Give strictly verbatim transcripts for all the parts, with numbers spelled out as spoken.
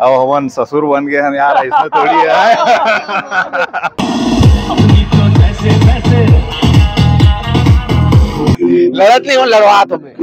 अब हमन ससुर बन गए हैं यार, ऐसा थोड़ी है। लड़त नहीं हो, लड़वा तुम्हें।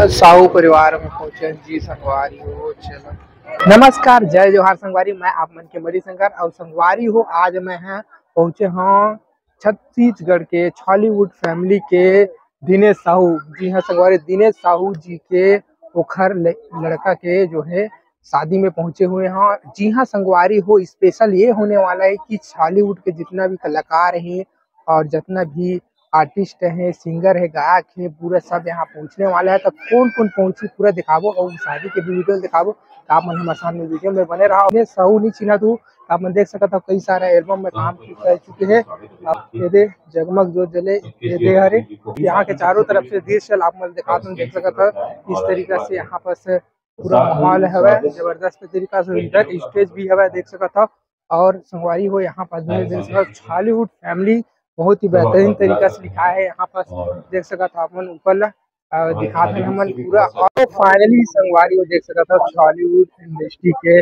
साहू परिवार में पहुंचे जी, संगवारी हो, चलो। नमस्कार, जय जोहार संगवारी, मैं आप मन के मणि शंकर और संगवारी हो, आज मैं हैं पहुंचे हूँ छत्तीसगढ़ के छॉलीवुड फैमिली के दिनेश साहू। जी हाँ संगवारी, दिनेश साहू जी के ओखर ल-, लड़का के जो है शादी में पहुंचे हुए हैं। जी हाँ संगवारी हो, स्पेशल ये होने वाला है कि छॉलीवुड के जितना भी कलाकार हैं और जितना भी आर्टिस्ट हैं, सिंगर है, गायक हैं, पूरा सब यहाँ पहुँचने वाला है। तो कौन कौन पहुँची पूरा दिखाबो और शादी के भी वीडियो दिखाबो। तो आप मन हमारे सामने वीडियो में बने रहा। मैं साहू नहीं चिन्हा तू, तो आप मन देख सकत हो कई सारा एल्बम में काम की कर चुके हैं। आप ये दे जगमग जो जले, ये दे हरे, यहाँ के चारों तरफ से दृश्य आप मन दिखा तुम देख सकत हो। इस तरीका से यहाँ पर से पूरा माहौल हवे, जबरदस्त तरीका से इंटर स्टेज भी हवे, देख सकत हो। और संगवारी हो, यहाँ पास में देख सकत हो, छॉलीवुड फैमिली बहुत ही बेहतरीन तरीका से लिखा है यहाँ पास, देख सकत हो आप मन ऊपर ला, अ, दिखात हन हमन पूरा। और फाइनली संगवारी हो देख सकत हो, छॉलीवुड इंडस्ट्री के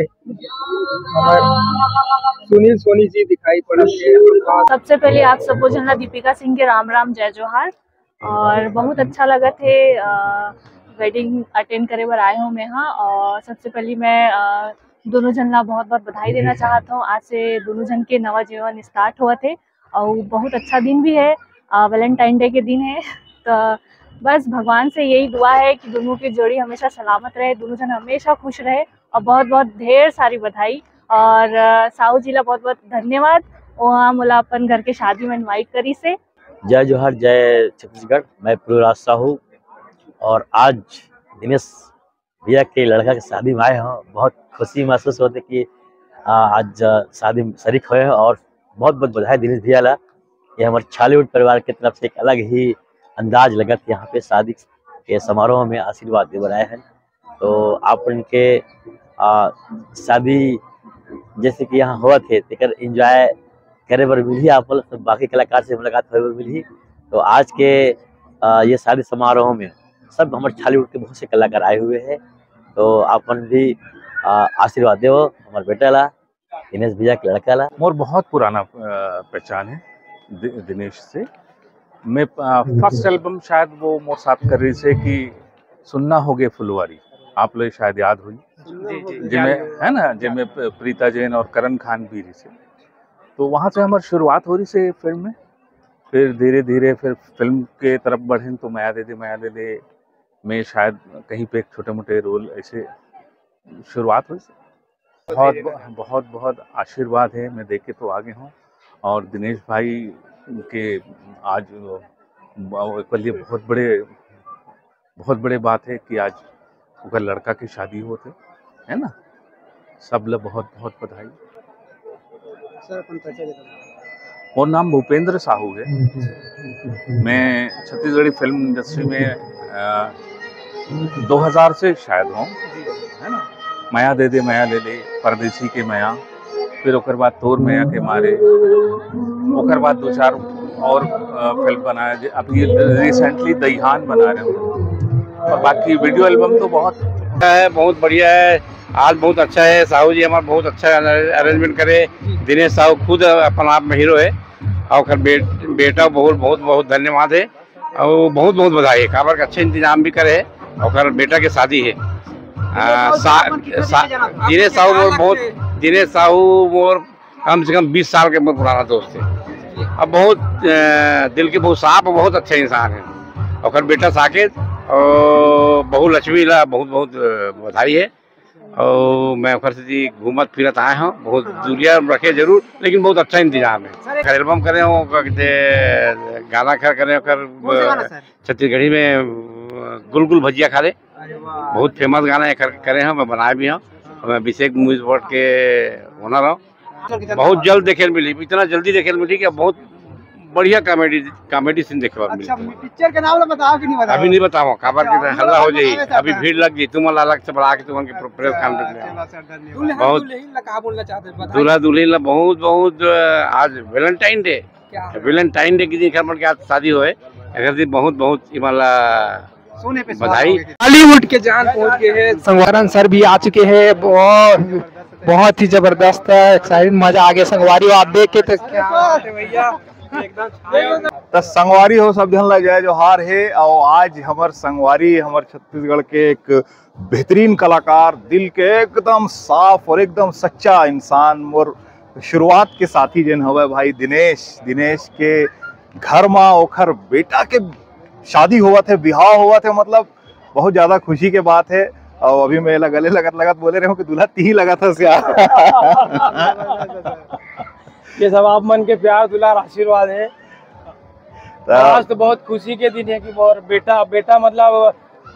हमर सुनील सोनी जी दिखाई पड़त हे यहाँ पास। सबसे पहले आप सबो झन ला दीपिका सिंह के राम राम, जय जोहार। और बहुत अच्छा लगत हे, अ, वेडिंग अटेंड करे बर आए हूँ मैं, हाँ। और सबसे पहले मैं, अ, दोनों झन ला बहुत बहुत बधाई देना चाहत हूँ। आज से दोनों झन के नवा जीवन स्टार्ट होवत हे और बहुत अच्छा दिन भी है, अ, वैलेंटाइन डे के दिन है। तो बस भगवान से यही दुआ है कि दोनों की जोड़ी हमेशा सलामत रहे, दोनों झन हमेशा खुश रहे। और बहुत बहुत ढेर सारी बधाई और, अ, साहू जी ला बहुत बहुत धन्यवाद, वहाँ मोला अपन घर के शादी में इनवाइट करी से। जय जोहार, जय छत्तीसगढ़। मैं पृथ्वीराज साहू और आज दिनेश भैया के लड़का के शादी में आए हूँ। बहुत खुशी महसूस होते कि, आ, आज, आ, शादी में शरीक हुए हैं और बहुत बहुत बधाई दिनेश भैया ला। ये हमारे छॉलीवुड परिवार की तरफ से एक अलग ही अंदाज लगत यहाँ पे शादी के समारोह में आशीर्वाद दे बर आए हैं। तो आप उनके, आ, शादी जैसे कि यहाँ होवत हे, तेकर एंजॉय करे बर मिलही आप लोग, तो बाकी कलाकार से मुलाकात होए बर मिलही। तो आज के, आ, ये शादी समारोह में सब हमर छॉलीवुड के बहुत से कलाकार आए हुए हैं। तो आप मन भी, आ, आशीर्वाद देव हमर बेटा ला, दिनेश भैया के लड़का ला। मोर बहुत पुराना, अ, पहचान है दि-, दिनेश से। मैं, अ, फर्स्ट एल्बम शायद वो मोर साथ कर रही से कि सुन्ना होगे फुलवारी, आप लोग शायद याद होई। जी, जी, जिनमें, याद है। है ना, जिनमें प-, प्रीता जैन और करण खान भी रही से। तो वहाँ से हमारी शुरुआत हो रही से फिल्म में, फिर धीरे धीरे फिर फिल्म के तरफ बढ़े तो मया दे दे, मया दे दे में शायद कहीं पे एक छोटे मोटे रोल ऐसे शुरुआत हुई। बहुत, बहुत, बहुत आशीर्वाद है, मैं देख के तो आगे हूँ। और दिनेश भाई के आज, अ, एक लिए बहुत बड़े, बहुत बड़े बात है कि आज ओकर लड़का की शादी होत है, है ना? सब ल बहुत, बहुत बधाई। सर, अपन परिचय दे दो। मोर नाम भूपेंद्र साहू है। मैं छत्तीसगढ़ी फिल्म इंडस्ट्री में, अ, दो हज़ार से शायद हूँ, है ना? मया दे दे, मया ले ले, परदेसी के मया, फिर ओकर बाद तोर मया के मारे, ओकर बाद दो चार और, अ, फिल्म बनाया, जे-, अभी रिसेंटली दईहान बना रहे हो, और बाकी वीडियो एल्बम तो बहुत है, बहुत बढ़िया है। आज बहुत अच्छा है, साहू जी हमारे बहुत अच्छा अरेंजमेंट करे। दिनेश साहू खुद अपन आप में हीरो है और ओकर बे-, बेटा बहुत, बहुत, बहुत धन्यवाद है। और बहुत बहुत बधाई है, काबर के अच्छा इंतजाम भी करे है। ओकर बेटा के शादी है। आ, सा-, सा-, दिनेश साहू मोर बहुत, दिनेश साहू मोर कम से कम बीस साल के मोर पुराना दोस्त है। अब बहुत, अ, दिल के बहुत साफ और बहुत अच्छा इंसान है। ओकर बेटा साकेत और बहू लक्ष्मी ला बहुत बहुत, अ, बधाई है। और मैं ओकर से जी घूमत फिरत आए हूँ, बहुत दूरिया रखे जरूर, लेकिन बहुत अच्छा इंतजाम है। सर, एक एल्बम करे हो, ओकर जे गाना खर करे, ओकर, कौन सा गाना, सर? छत्तीसगढ़ी में, अ, गुल गुल भजिया खा ले। अरे वाह। बहुत फेमस गाना है, कर, करे हैं, मैं बनाए भी हूँ। मैं अभिषेक मूवीज वर्ल्ड के ओनर हूँ। बहुत जल्द देखे ल मिली, इतना जल्दी देखे ल मिली कि अब बहुत बढ़िया कॉमेडी, कॉमेडी सीन देखे बर अच्छा, मिली। पिक्चर के नाम ला बताओ कि नहीं बताओ? अभी नहीं बताओ, काबर अच्छा, के हल्ला हो जाई, अभी भीड़ लग जाई, तुम अलग से बढ़ा के तुमन के प्रेस कॉन्फ्रेंस में। चलो सर, धन्यवाद। बहुत दुल्हन दुल्हन ला का बोलना चाहते हैं, बताइए। दूल्हा दुल्हन ला बहुत बहुत, अ, आज वैलेंटाइन डे, क्या? वैलेंटाइन डे के दिन हमन के आज शादी होए, अगर जी बहुत बहुत इमला बधाई। बॉलीवुड के जान पहुंच गए हैं, संगवारी सर भी आ चुके हैं। बहुत, बहुत ही जबरदस्त, एक्साइटेड, मजा आ गया संगवारी हो आप देख के। तो क्या बात है भैया, एकदम छाए हो। त संगवारी हो, सब झन ला जय जोहार हे। अउ आज हमर संगवारी, हमर छत्तीसगढ़ के एक बेहतरीन कलाकार, दिल के एकदम साफ और एकदम सच्चा इंसान, मोर शुरुआत के साथी जेन हवय भाई दिनेश, दिनेश के घर मा ओखर बेटा के शादी होवत हे, बिहाव होवत हे, मतलब बहुत ज्यादा खुशी के बात हे। अउ अभी मैं एला गले लगत लगत बोले रहे हूँ कि दूल्हा तिही लगत हस यार। ये सब आप मन के प्यार, दुलार, आशीर्वाद है। त आज तो बहुत खुशी के दिन है कि मोर बेटा, बेटा मतलब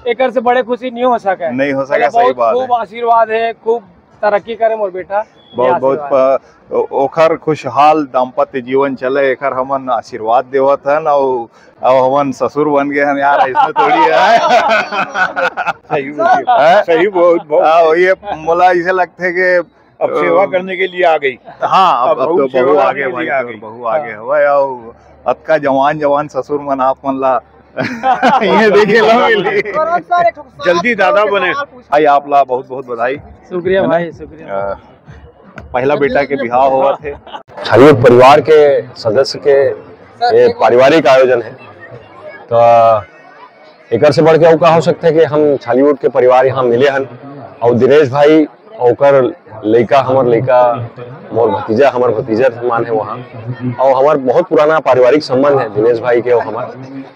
एकर से बड़े खुशी नहीं हो सके। नहीं हो सके, मतलब सही बहुत बात खूब है। आशीर्वाद है, खूब तरक्की करे मोर बेटा। ये बहुत बहुत आशीर्वाद। प-, ओ-, ओखर खुशहाल दाम्पत्य जीवन चले, एखर हमन आशीर्वाद देवत हन। अउ, अउ हमन ससुर बन गए हन यार, इसमें थोड़ी है। सही बोलिए। हैं? सही, बहुत, बहुत। हाँ, ये मोला इसे लगथे कि अब सेवा अ, करने के लिए आ गई। हाँ, अब, अब अब बहू तो सेवा बहू करने आगे के भाई, लिए आ गई। बहू आगे हवय। अउ अतका जवान जवान ससुर मन आप मन ला ये देखे ला मिली। जल्दी दादा बने। भाई, आप ला बहुत बहुत बधाई। शुक्रिया भाई, शुक्रिया। अ, पहला बेटा के बिहाव होवत हे। छालियुड परिवार के सदस्य के ये पारिवारिक आयोजन है, तो एकर से बढ़ के अउ का हो सकथे कि हम छालियुड के परिवार यहाँ मिले हन, अउ दिनेश भाई, ओकर लइका, हमर लइका, मोर भतीजा, हमर भतीजा समान है वहाँ, अउ हमर बहुत पुराना पारिवारिक संबंध है दिनेश भाई के अउ हमर।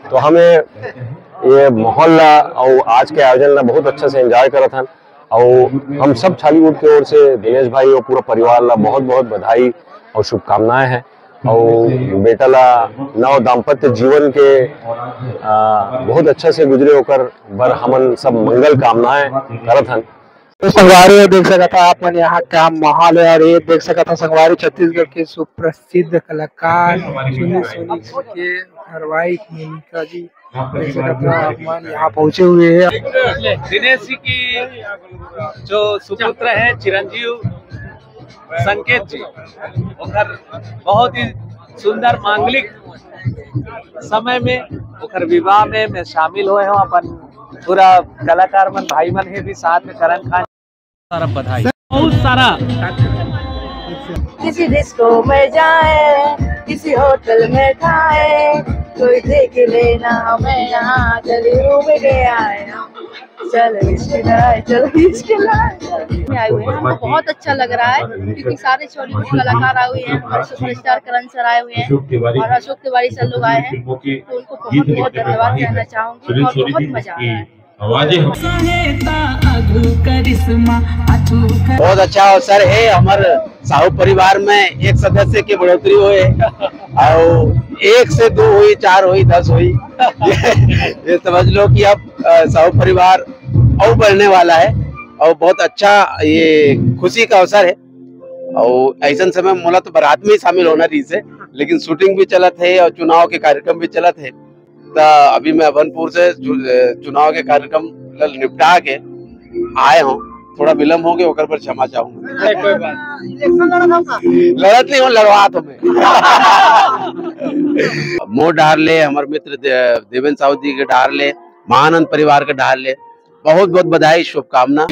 तो हमें ये माहौल ला अउ आज के आयोजन ला बहुत अच्छा से एंजॉय करत हन, अउ हम सब छालीवुड के ओर से दिनेश भाई और पूरा परिवार ला बहुत बहुत बधाई और शुभकामनाएं हैं। और बेटा ला नव दाम्पत्य जीवन के आ, बहुत अच्छा से गुजरे, ओकर बर हमन सब मंगल कामनाएं करत हन। तो संगवारी हो, देख सकत हा आप मन यहाँ का माहौल है, और ये देख सकत हा संगवारी छत्तीसगढ़ के सुप्रसिद्ध कलाकार सुनील सोनी जी के घरवाई मोनिका जी, देख सकत हा आप मन यहाँ पहुँचे हुए हैं। दिनेश जी की जो सुपुत्र है चिरंजीव संकेत जी, ओकर बहुत ही सुंदर मांगलिक समय में ओकर विवाह में मैं शामिल होए हूँ। अपन पूरा कलाकार मन, भाई मन हे भी साथ में, करण खान, सारा बधाई, बहुत सारा। किसी डिस्को में जाए, किसी होटल में खाए, कोई देख लेना हमें यहाँ, चलिए घूम के आए हम। चल इश्क लाए, चल इश्क लाए। में आए हुए हैं, हमको बहुत अच्छा लग रहा है क्योंकि सारे छालीवुड कलाकार आए हुए हैं, हमारे सुपरस्टार करण सर आए हुए हैं और अशोक तिवारी सर लोग आए हैं, तो उनको बहुत बहुत धन्यवाद कहना चाहूंगी और बहुत मजा आ रहा है। बहुत अच्छा अवसर है। हमर साहू परिवार में एक सदस्य के बढ़ोतरी होए, और एक से दो हुई, चार हुई, दस हुई, ये समझ लो कि अब, अ, साहू परिवार और बढ़ने वाला है, और बहुत अच्छा ये खुशी का अवसर है। और ऐसन समय मोला तो बारात में ही शामिल होना रहिस हे, लेकिन शूटिंग भी चलत है और चुनाव के कार्यक्रम भी चलत है। त अभी मैं अभनपुर से चु-, चुनाव के कार्यक्रम ल निपटा के आए हूँ, थोड़ा विलम्ब हो गया, ओकर पर क्षमा चाहूंगा। अरे, कोई बात नहीं। लड़त नहीं हो, लड़वात हो मैं। मोर डहर ले, हमर मित्र दे-, देवेंद्र साहू जी के डहर ले, महानंद परिवार के डहर ले बहुत बहुत बधाई, शुभकामना।